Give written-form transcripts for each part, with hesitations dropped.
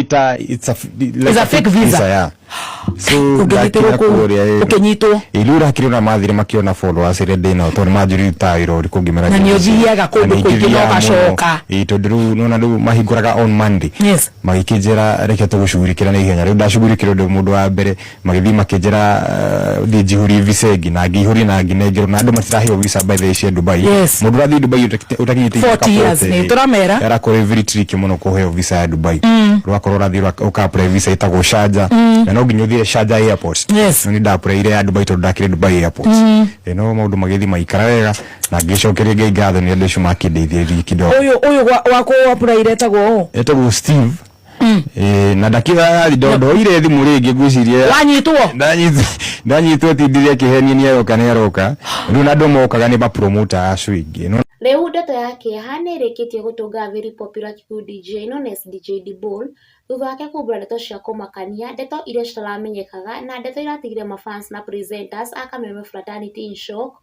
ta it's a like It's a fake visa. Yeah, so Ũngĩnyitĩrwo ndakinya kũu, kũrĩa, ũkĩnyitwo. Rĩu ũrakĩrĩ ona mathire makĩona followers ĩrĩa ndĩnao, tondũ nĩmanjũrire ta wĩra ũrĩkũ ngĩmera. Na nĩ ũthiaga kũndũ kũingĩ na ũgacoka. Ĩĩ, tondũ rĩu nona rĩu mahingũraga on Monday. Magĩkĩnjĩra reke tũgũcugurikĩra na ihenya. Rĩu ndacugurikĩrwo ndĩ mũndũ wa mbere, magĩthiĩ makĩnjĩra thiĩ njihũrie visa ĩngĩ, na ngĩihũria na ngĩnengerwo, na andũ matiraheo visa by the way cia Dubai. Mũndũ ũrathiĩ Dubai ũtakinyĩte 40 years, nĩ tũramera. Arakorwo very tricky mũno kũheo visa ya Dubai. Rwakorwo ũrathiĩ ũka apply visa ĩtagwo Sharjah, na no nginya ũthiĩ Sharjah Airport. No nĩ nda-applyire ya Dubai tondũ ndakĩrĩ Dubai Airport. No maũndũ magĩthiĩ maikara wega na ngĩcokeria Ngai ngatho nĩ andũ acio makĩndeithĩrĩria kidogo. Ũyũ wakũ apply etagwo ũ? Etagwo Steve. Na ndakiuga ndoire thimũ rĩngĩ, ngwĩciria Wanyitwo. Ndanyitwo tindire akĩhenia nĩ aroka, nĩ aroka rĩu, na andũ mokaga nĩ mapromoter acio ingĩ no. Rĩu ndeto ya kĩeha nĩ ĩrĩkĩtie gũtũnga very popular Kikuyu DJ known as DJ Dibul, thutha wake kumbũra ndeto cia kũmakania, ndeto iria citaramenyekaga na ndeto iratigire mafans na presenters a Kameme Fraternity in shock,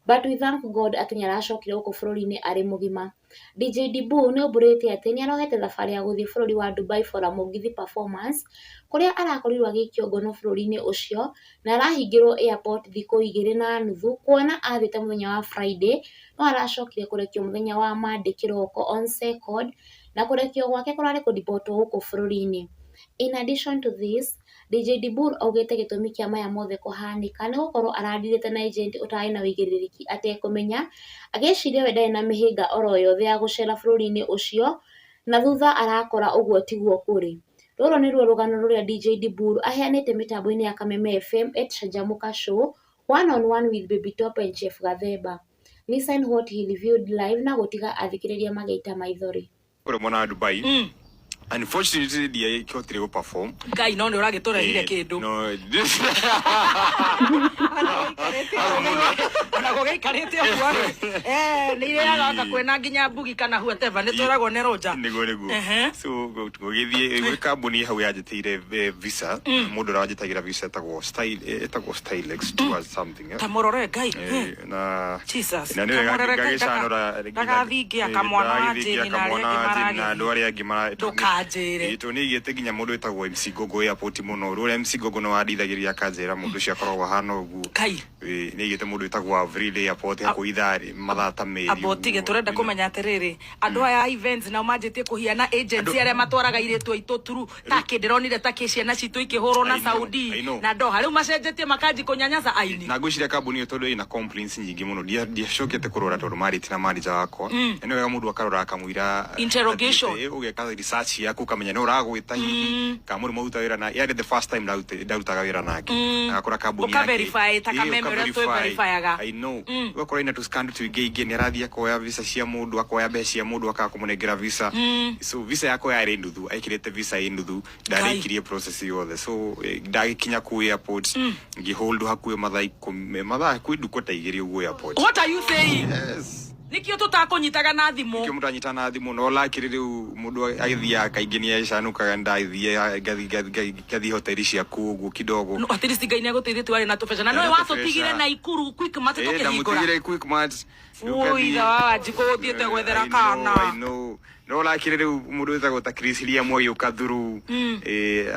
but we thank God atĩ nĩaracokire gũkũ bũrũri-inĩ arĩ mũgima. DJ Dibul nĩaumbũrĩte atĩ nĩarohete thabarĩ ya gũthiĩ bũrũri wa Dubai for a Mũgithi performance, kũrĩa arakorirwo agĩikio ngono bũrũri-inĩ ũcio na arahingĩrwo airport thikũ 2.5, kuona athiĩte mũthenya wa Friday no aracokire kũrekio mũthenya wa Monday kĩroko on second, na kũrekio gwake kũrarĩ kũdipotwo gũkũ bũrũri-inĩ. In addition to this, DJ Dibul augĩte gĩtũmi kĩa maya mothe kũhanĩka nĩ gũkorwo arandirĩte na agent ũtarĩ na wĩigĩrĩrĩki, atekũmenya, agĩciria we ndarĩ na mĩhĩnga oro yothe ya gũcera bũrũri-inĩ ũcio, na thutha arakora ũguo tiguo kũrĩ. Rũrũ nĩruo rũgano rũrĩa DJ Dibul aheanĩte mĩtambo-inĩ ya Kameme FM at Canjamũka Show, one on one with Baby Top and Chef Gathemba. Listen what he revealed live na gũtiga athikĩrĩria magĩita maithori. Kũrĩ mwena wa Dubai, unfortunately ndiakĩhotire gũ perform. Ngai, no nĩ ũragĩtũrehire kĩndũ. No. Ona gũgĩikarĩte ũguo rĩ, nĩ irĩaga anga kwĩna nginya mbugi kana whatever, nĩ twĩragwo nĩ rũnja. Nĩguo. So gũgĩthiĩ gwĩ kambuni hau yanjĩtĩire visa, mũndũ ũrĩa wanjĩtagĩra visa etagwo Style, etagwo Stylex towards something, eh. Ta mũrore Ngai. Na Jesus. na nĩ wega. Kamũrore Ngai. Ngagĩcanũra. Ndagathingia kamwana wa Jane na arĩa angĩ. Na andũ maragĩthiĩ. Arĩa angĩ mara Ndũkanjĩre. Ĩĩ, tondũ nĩ aigĩte nginya mũndũ wĩtagwo MC Gogo airport mũno. Rĩu ũrĩa MC Gogo nĩ wandeithagĩrĩria akanjĩra mũndũ ũcio akoragwo ahana ũguo. Ngai. Ĩĩ, nĩ aigĩte mũndũ wĩtagwo Avril airport hakuhĩ ithaa mathaa ta 2. Amba ũtige, tũrenda kũmenya atĩrĩrĩ, andũ aya a events nao manjĩtie kũhiana agents arĩa matwaraga airĩtu aitũ turu takĩ ndĩronire takĩ ciana citũ ikĩhũrwo na I know, Saudi I know. na Doha, rĩu macenjetie makanji kũnyanyasa aini. Na ngwĩciria kambuni ĩyo, tondũ ĩna complaints nyingĩ mũno, ndiacokete kũrora tondũ marĩtie na manager wakwa, na nĩ wega mũndũ akarora akamũira. Interrogation. Ũgeka research yaku ũkamenya nĩ ũragwĩta hihi kana mũndũ maruta wĩra na yarĩ the first time ndarutaga wĩra nake, agakora kambuni Ũka verify ta Kameme ũrĩa ũka-verify. twĩ-verifyaga. I know. Ũgakora ina tũscandal tũingĩ ingĩ, nĩ arathiĩ akoya visa cia mũndũ, akoya mbeca cia mũndũ, akaga kũmũnengera visa. So visa yakwa yarĩ nuthu, ekĩrĩte visa ĩ nuthu, ndarĩkirie process yothe. So ndagĩkinya kũu airport, ngĩhold hakuhĩ mathaa 10, mathaa hakuhĩ ndukũ ta 2 ũguo airport. What are you saying? Yes. Nĩkĩo tũtakũnyitaga na thimũ. Nĩkĩo mũtanyita na thimũ, no lakiri rĩu mũndũ agĩthiaga kaingĩ nĩ acanũkaga. Ndathiĩ ngathiĩ hoteli cia kũu ũguo kidogo. No, at least Ngai nĩ agũteithĩtie, warĩ na tũbeca na Na nowe watũtigire tũbeca. na Ikuru Quickmart Eh, tũkĩhingũra. Ndamũtigire Quickmart. Ui, ithe wa Wanjikũ ũthiĩte gwethera kana. I know. No lakiri rĩu mũndũ wĩtagwo ta Chris Liam agĩũka through,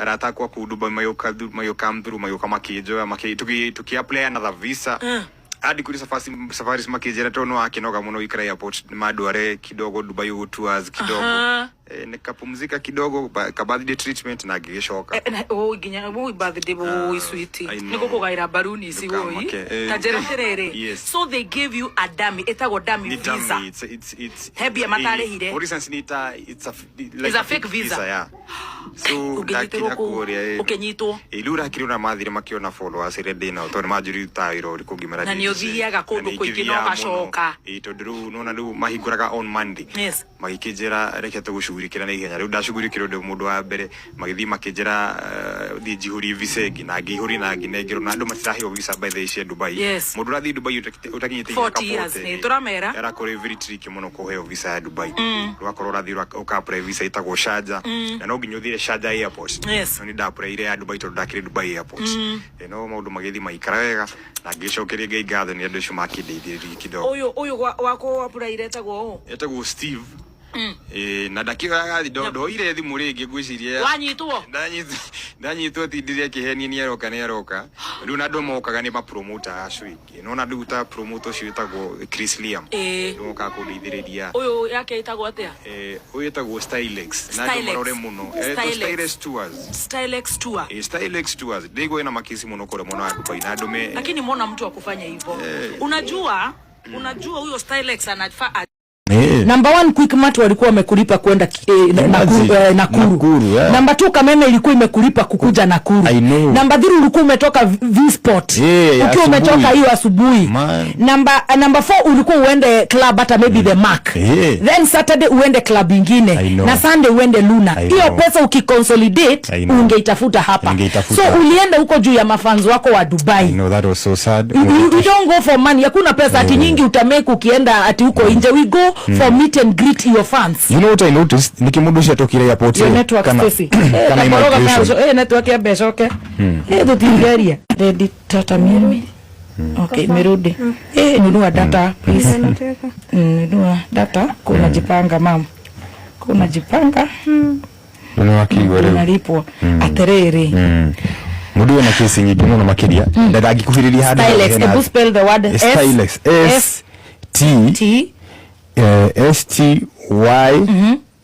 arata akwa kũu Dubai magĩũka through, magĩũka through, magĩũka makĩnjoya, tũkĩ apply another visa. Hadi kuri safaris makĩnjĩra tondũ nĩ wakĩnoga mũno gũikara airport, mandware kidogo Dubai ũguo tours kidogo. Nikapumzika kidogo ka birthday treatment na ngĩgĩcoka. Oi, nginya oi birthday, oi sweet. I know. Nĩ gũkũgaĩra baruni ici woi. Ndũkamake, eh. Ta njĩra atĩrĩrĩ, so they gave you a dummy, ĩtagwo dummy Ni visa. dummy, it's He mbia matarĩhire. For instance, ni ta it's a like It's a fake visa. Yeah, so Ũngĩnyitĩrwo ndakinya kũu, kũrĩa, ũkĩnyitwo. Rĩu ũrakĩrĩ ona mathire makĩona followers ĩrĩa ndĩnao, tondũ nĩ manjũrire ta wĩra ũrĩkũ ngĩmera. Na nĩ ũthiaga kũndũ kũingĩ na ũgacoka. Ĩĩ, tondũ rĩu nona rĩu mahingũraga on Monday. Magĩkĩnjĩra reke tũgũcugurikĩra na ihenya. Rĩu ndacugurikĩrwo ndĩ mũndũ wa mbere, magĩthiĩ makĩnjĩra thiĩ njihũrie visa ĩngĩ, na ngĩihũria na ngĩnengerwo, na andũ matiraheo visa by the way cia Dubai. Mũndũ ũrathiĩ Dubai ũtakinyĩte 40 years, nĩ tũramera. Arakorwo very tricky mũno kũheo visa ya Dubai. Rwakorwo ũrathiĩ ũka apply visa ĩtagwo Sharjah, na no nginya ũthiĩ Sharjah Airport. No nĩ nda-applyire ya Dubai tondũ ndakĩrĩ Dubai Airport. No maũndũ magĩthiĩ maikara wega na ngĩcokeria Ngai ngatho nĩ andũ acio makĩndeithĩrĩria kidogo. Ũyũ wakũ apply etagwo ũ? Etagwo Steve. Na ndakĩoyaga ndoire thimũ rĩngĩ, ngwĩciria Wanyitwo. Ndanyitwo tindire akĩhenia nĩ aroka, nĩ aroka. Rĩu na andũ mokaga nĩ mapromoter acio ingĩ, nona rĩu ta promoter ũcio wĩtagwo Chris Liam, nĩ mokaga kũndeithĩrĩria. Ũyũ yake ĩtagwo atĩa? Ũyũ ĩtagwo Stylex, na andũ Stylex. marore mũno. Stylex. Stylex Tours. Stylex Tour. Stylex Tours, ndĩigua ĩna makesi mũno kũrĩa mwena wa Dubai na andũ me Lakini mbona mtu akufanya hivyo? Unajua huyo Stylex anafaa Number one, Quickmart walikuwa wamekulipa kwenda Imagine. Nakuru. Nakuru, yeah. Number two, Kameme ilikuwa imekulipa kukuja Nakuru. I know. Number three, ulikuwa umetoka V-Sport. Yeah, ukiwa umetoka asubuhi. hiyo asubuhi. Man. Number four, ulikuwa uende club hata maybe the Mark. Yeah. Then Saturday uende club ingine I know. na Sunday uende Luna. I Hiyo know. pesa ukiconsolidate I know. ungeitafuta hapa. Ungeitafuta. So ulienda huko juu ya mafans wako wa Dubai. I know, that was so sad. You don't go for money. Hakuna pesa ati nyingi utamake ukienda ati huko nje. We go for meet and greet your fans. You know what I noticed? Niki mundu ũcio atokire airport Your network, kana, Stacy. kana immigration. Network ya mbeca oke. Tutingeria. Ready tata mimi. Okay, imerudi. Nunua data please. Nunua data, kuna jipanga mama. Kuna jipanga. Nĩ wakĩigua rĩu. Unalipwa. Atiriri. Mundu wĩna kesi nyingĩ mũno makĩria ndangĩkuhĩrĩria handũ Stylex, hena- ebu spell the word S Stylex, S T T S T Y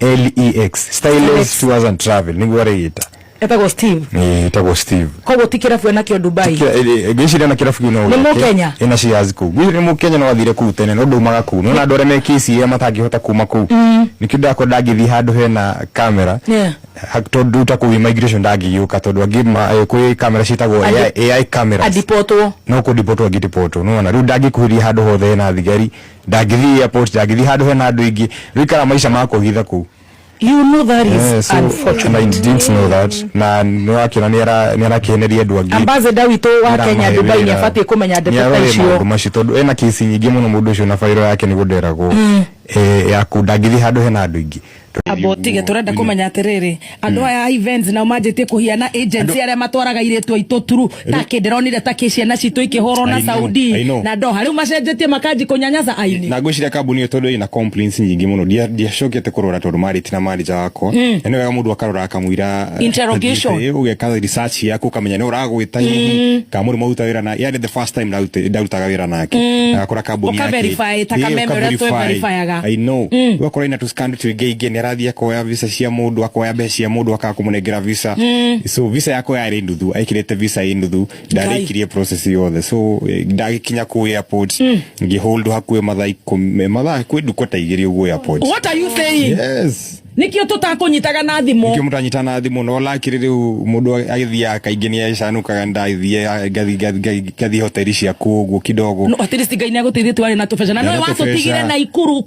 L E X, Stylex Stylex. Tours and Travel nĩguo arĩgĩta. Etagwo Steve. Ĩtagwo Steve. Koguo ti kĩrabu enakĩo Dubai. Ngwĩciria na kĩrabu kĩu no Nĩ gĩake. Mũkenya? Ĩna shares kũu. Ngwĩciria nĩ Mũkenya, no athire kũu tene, no ndaumaga kũu. Nĩwona andũ arĩa me kesi arĩa matangĩhota kuma kũu, nĩkĩo ndakora ndangĩthiĩ handũ hena kamera. Tondũ ta kũu immigration ndangĩgĩũka, tondũ angĩ kwĩ kamera ciĩtagwo AI cameras. Adipotwo. No kũdipotwo angĩdipotwo, nĩwona rĩu ndangĩkuhĩrĩria handũ hothe hena thigari, ndangĩthiĩ airport, ndangĩthiĩ handũ hena andũ aingĩ, rĩu ikara maica ma kwĩhitha kũu. You know that is Yeah, so, and I unfortunate. didn't know that, na nĩwakĩona nĩarakĩheneria andũ angĩ. Ambassador witũ wa Kenya Nĩaramahe Dubai wĩra. nĩabatiĩ kũmenya ndeto ta Nĩarore icio. maũndũ macio, tondũ ena kesi nyingĩ mũno mũndũ ũcio, na bairo yake nĩguo nderagwo yaku ndangĩthiĩ handũ hena andũ aingĩ. Abo tige turenda kumenya atiriri, andu aya a events nao manjitie kuhiana agency aria matwaraga iretu aitũ turu taki ndironire taki ciana citũ ikihũrwo na I know, Saudi I know. na Doha, riu macenjetie makanji kunyanyaza aini. Na ngwĩciria kambuni ĩyo, tondũ ĩna complaints nyingĩ mũno, ndiacokete kũrora tondũ marĩti na manager wakwa. Na nĩ wega mũndũ akarora akamwĩra Interrogation. Ũgeka research yaku ũkamenya nĩ ũragwĩta hihi kana mũndũ maruta wĩra na yarĩ the first time ndarutaga wĩra nake, agakora kambuni yake Ũka-verify ta Kameme ũrĩa ũka-verify. twe-verifyaga. I know. Ũgakora ina tũscandal tũingĩ ingĩ, nĩ arathiĩ akoya visa cia mũndũ, akoya mbeca cia mũndũ, akaga kũmũnengera visa. So visa yakwa yarĩ nuthu, ekĩrĩte visa ĩ nuthu, ndarĩkirie process yothe, so ndagĩkinya kũu airport ngĩhold hakuhĩ mathaa 10, mathaa kwĩ nduko ta 2 ũguo airport. What are you saying? Yes. Nikio tutakunyitaga na thimũ? Nikio mũtanyita na thimũ, no lakiri rĩu mũndũ agĩthiaga kaingĩ nĩ acanukaga, ndathiĩ ngathiĩ hoteli cia kũu ũguo kidogo. No at least Ngai nĩ agũteithĩtie warĩ na tũbeca na Nĩ no na watũtigire tũbeca. na Ikuru.